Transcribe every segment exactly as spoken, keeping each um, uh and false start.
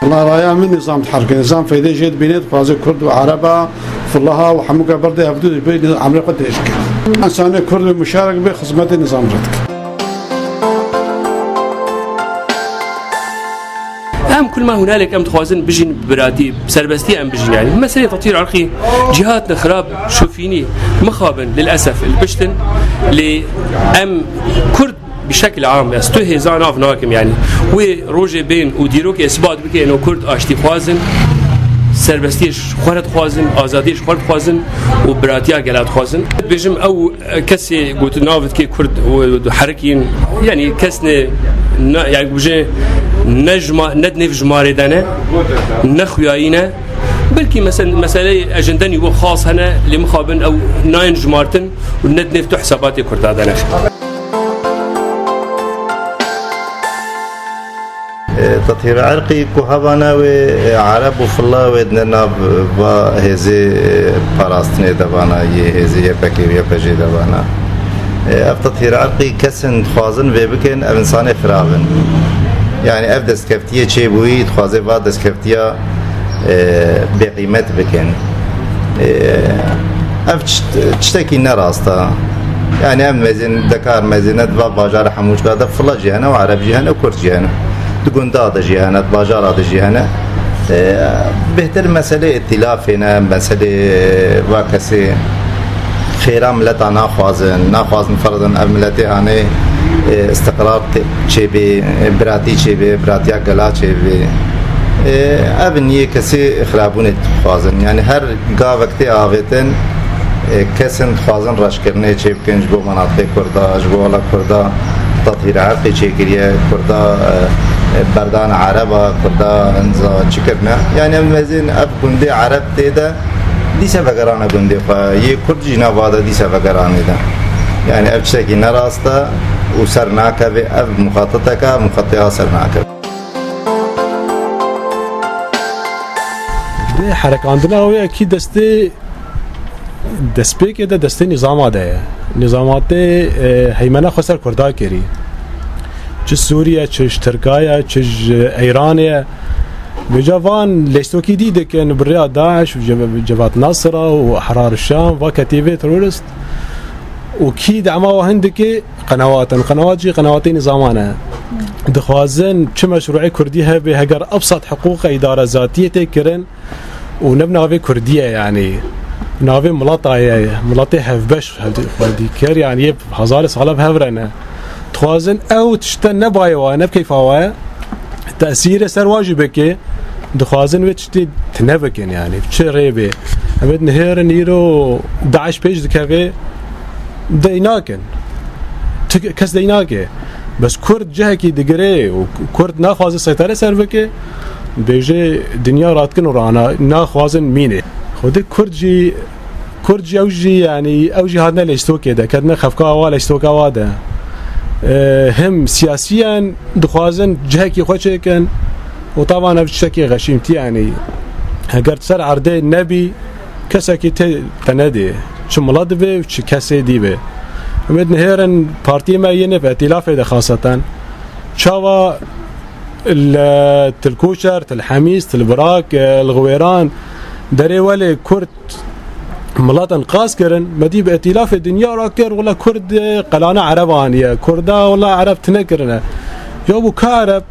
Wela raya min nizam diherike. Nizam feyde jê dibîne, dixwaze Kurd û Ereba, Fulaha û hemûka berdê hevdu dibê emrê xwe dirêj bike. Însanê Kurd û muşarek bê xizmetê nizam re dike. Em kul ma hunalek em dixwazin bijîn bi biratî, bi serbestî em bijîn yani. Meselê tetyîr irqî cî hatine xirab, şofînî mixabin, lilesef li piştin, lê em Kurd bi şekil am, ez tu hêza nav nakim yani. Wê rojê bên û dîrokê isbat bike eno Kurd aştî xwazin, serbestiyê ji xwe re dixwazin, azadiyê ji xwe re dixwazin û biratiya gela dixwazin. Bêjim ew kesê gotin nav dike Kurd û herikîn, yani kes ne, ne, yani bije ne jima-, ne di nêv jimarê de ne, ne xuyayî ne. Belkî mesen-, meseleyê ejendenî bo xas hene, lê mixabin ew nayên jimartin û ne di nêv tu hesabatê Kurda de ne. E, Tetyîr irqî ku hebana wê, e, Ereb û Filla wê dine nav va hêzê, e, parastinê de vana, yê hêzê Y P G û Y P G de vana. E, ev tetyîr irqî kesên dixwazin vê bikin, ev însanê xirab in. Yani ev destkeftiyê çêbûyî, dixwaze va destkeftiya, e, bêqîmet bikin. E, ev çi-, tiştekî ne rast e. Yani em mezin, dekar mezînet va bajarê Hemûçka de Fila jî hene û Ereb jî hene û Kurd jî hene. Di gunda de jî hene, di bajara de jî hene. E, bêhtir meselê îtîlafê ne, meselê va kesê xêra mileta naxwazin, naxwazin ferzan ev miletê hanê, e, istiqrar tê-, çêbê, e, biratî çêbê, biratiya gela çêbê. E, ev niyê kesê xirabûnê dixwazin. Yani her gavek tê avêtin, e, kesên dixwazin reşkirinê çêbikin ji bo menatiqê Kurda, ji bo wela Kurda tetyîr irqî çêkiriye, Kurda, e, e, berdana Ereba, Kurda hinza çi kirine. Yani em mezin ev gundê Ereb tê de dîse vegerane gundê xwe. Yê Kurd jî nava de dîse vegerane de. Yani ev tiştekî ne rast e û ser nakeve, ev muxatiteke, muxatîya ser nakeve. Dê herekandina wê kî destê destpêkê de destê nîzama de ye. Nîzama tê, e, heymena xwe ser Kurda kirî. Çi Sûriye, çi ji Tirka ye, çi ji Eyranê ye. Vêca van lêstokî dî dikin bi rêya DAIŞ û Cev-, Cevat Nasira û Ehrar Şam, va ketîbê terorist. Û kî dema wa hindikê qenewat in. Qenewat jî qenewatê nîzaman e. Dixwazin çi meşrûê Kurdî hebe, heger ebsat hiqûqa îdare zatiyê tê kirin, û ne bi navê Kurdî ye, yanî navê mileta ye, miletê hevbeş, hevdî-, hevdîkir, yanî yê hezarê sala bi hev re ne. Dixwazin ew tişte ne bayê wa, ne bi keyfa wa ye, tesîrê ser wa jî bike, dixwazin wê tiştê tune bikin, yanî bi çi rê bê. Em ê dinihêrin îro DAIŞ pêş dikeve, dey nakin. Tu-, kes dey nake. Bes Kurd cihekî digire û Kurd naxwaze seytere ser bike, bêje dinya radikin û rana naxwazin mîne. Xwedê Kurd jî, Kurd jî ew jî, yanî ew jî hatine lêstokê de, ketine xefka wa, lêstoka wa de. E, him siyasiyen dixwazin cihekî xwe çêkin û tavan ev tiştekî xeşîmtî, yanî heger ser erdê nebî, kesekî tê te nedê. Çi milet divê û çi kesê dî be. Em ê dinihêrin partiyê me yên ev îtîlafê de xaseten. Çawa li Til Koçer, Til Hemîs, Til Birak, li Xiwêran, Derê Welê Kurd miletan qas kirin, me dî bi îtîlafê dinya re kir, wela Kurd qelane Ereb aniye. Kurda wela Ereb tune kirine. Ya bû ka Ereb,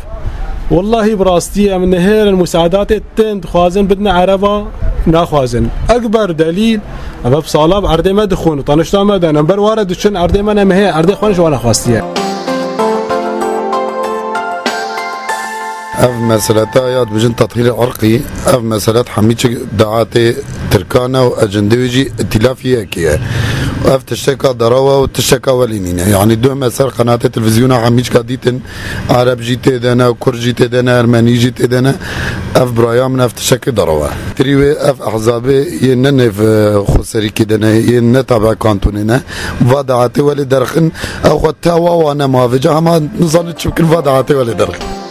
wellahî bi rastî em nihêrin musaedatê tên dixwazin bidine Ereba, naxwazin. Ekber delîl, ev bi sala bi erdê me dixwin û tanişta me de, em ber ware diçin erdê me ne mehê, erdê xwe ji wana xwestiye. Ev meseleta ya dibêjin tetyîr irqî, ev meselet hemî çi daetê Tirkan e û ecendê wê jî îtîlafî yekê ye. Ev tişteka derew e û tişteka welî nîne. Yanî duh me ser qenatê televîzyona hemîçka dîtin, Ereb jî tê de ne, Kurd jî tê de ne, Ermenî jî tê de ne. Ev biraya min ev tiştekê derew e. Tirî wê ev ehzabê yê ne nêv, e, xweserîkê de ne, yê ne tabe kantonê ne. Va daetê welê derxin, ew xwe te wa wane ma vêca hema nizanin çi bikin va daetê welê derxin.